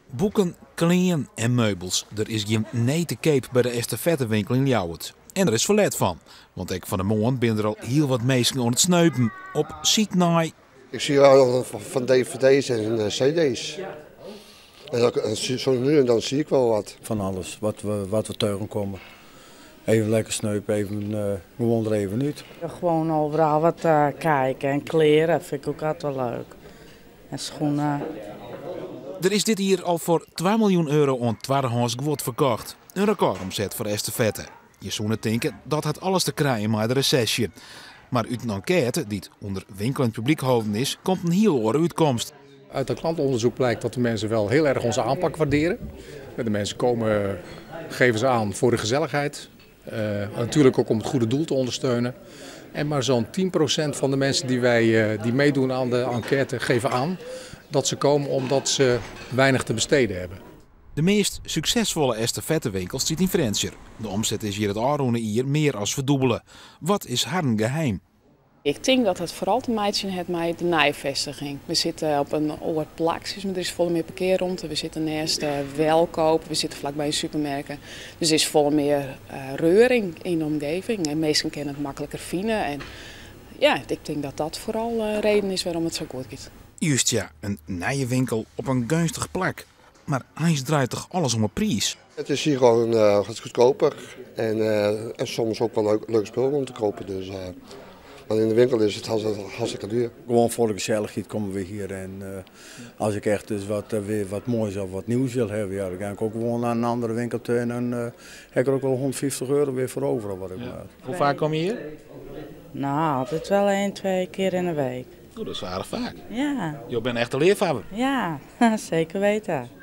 Boeken, klean en meubels. Der is gjin nee te keap by de estafettewinkel yn Ljouwert. En der is ferlet fan, want ek fan 'e moarn binne der al hiel wat minsken oan it sneupen op syk nei. Ik zie wel van dvd's en cd's. En zo nu en dan zie ik wel wat. Van alles wat we tegenkomen. Even lekker sneupen, even, gewoon er even uit. Gewoon overal wat kijken en kleren vind ik ook altijd wel leuk. En schoenen. Der is dit jier al foar 2 miljoen euro oan twaddehâns guod ferkocht. In rekordomset foar Estafette. Je soene tinke dat hat alles te krijen mei de resesje. Mar út in enkête dy't ûnder winkeljend publyk holden is, komt in hiel oare útkomst. Uit het klantonderzoek blijkt dat de mensen wel heel erg onze aanpak waarderen. De mensen komen, geven ze aan, voor de gezelligheid. Natuurlijk ook om het goede doel te ondersteunen. En maar zo'n 10% van de mensen die meedoen aan de enquête geven aan dat ze komen omdat ze weinig te besteden hebben. De meast suksesfolle estafettewinkels sit yn Frjentsjer. De omset is hjir it ôfrûne jier mear as ferdûbele. Wat is harren geheim? Ik tink dat it foaral te meitsjen hat mei de nije festiging. We sitte op in oar plak, sis mar, der is folle mear parkearromte. We sitte neist Welkoop, we sitte flakby supermerken. Dus der is folle mear reuring yn de omjouwing en minsken kinne it makliker fine. En ja, ik tink dat dat foaral reden is wêrom't it sa goed giet. Just ja, in nije winkel op in geunstich plak. Mar eins draait dochs alles om 'e priis? Het is hier gewoon wat goedkoper en soms ook wel leuk spul om te kopen. Dus, maar in de winkel is het hartstikke duur. Gewoon voor de gezelligheid komen we hier en als ik echt dus weer wat moois of wat nieuws wil hebben, ja, dan ga ik ook gewoon naar een andere winkel toe en dan heb ik er ook wel €150 weer voor over. Of wat ik maar. Hoe vaak kom je hier? Nou, altijd wel 1, 2 keer in de week. Oh, dat is aardich faak. Ja. Je bent echt een leafhawwer. Ja, zeker weten.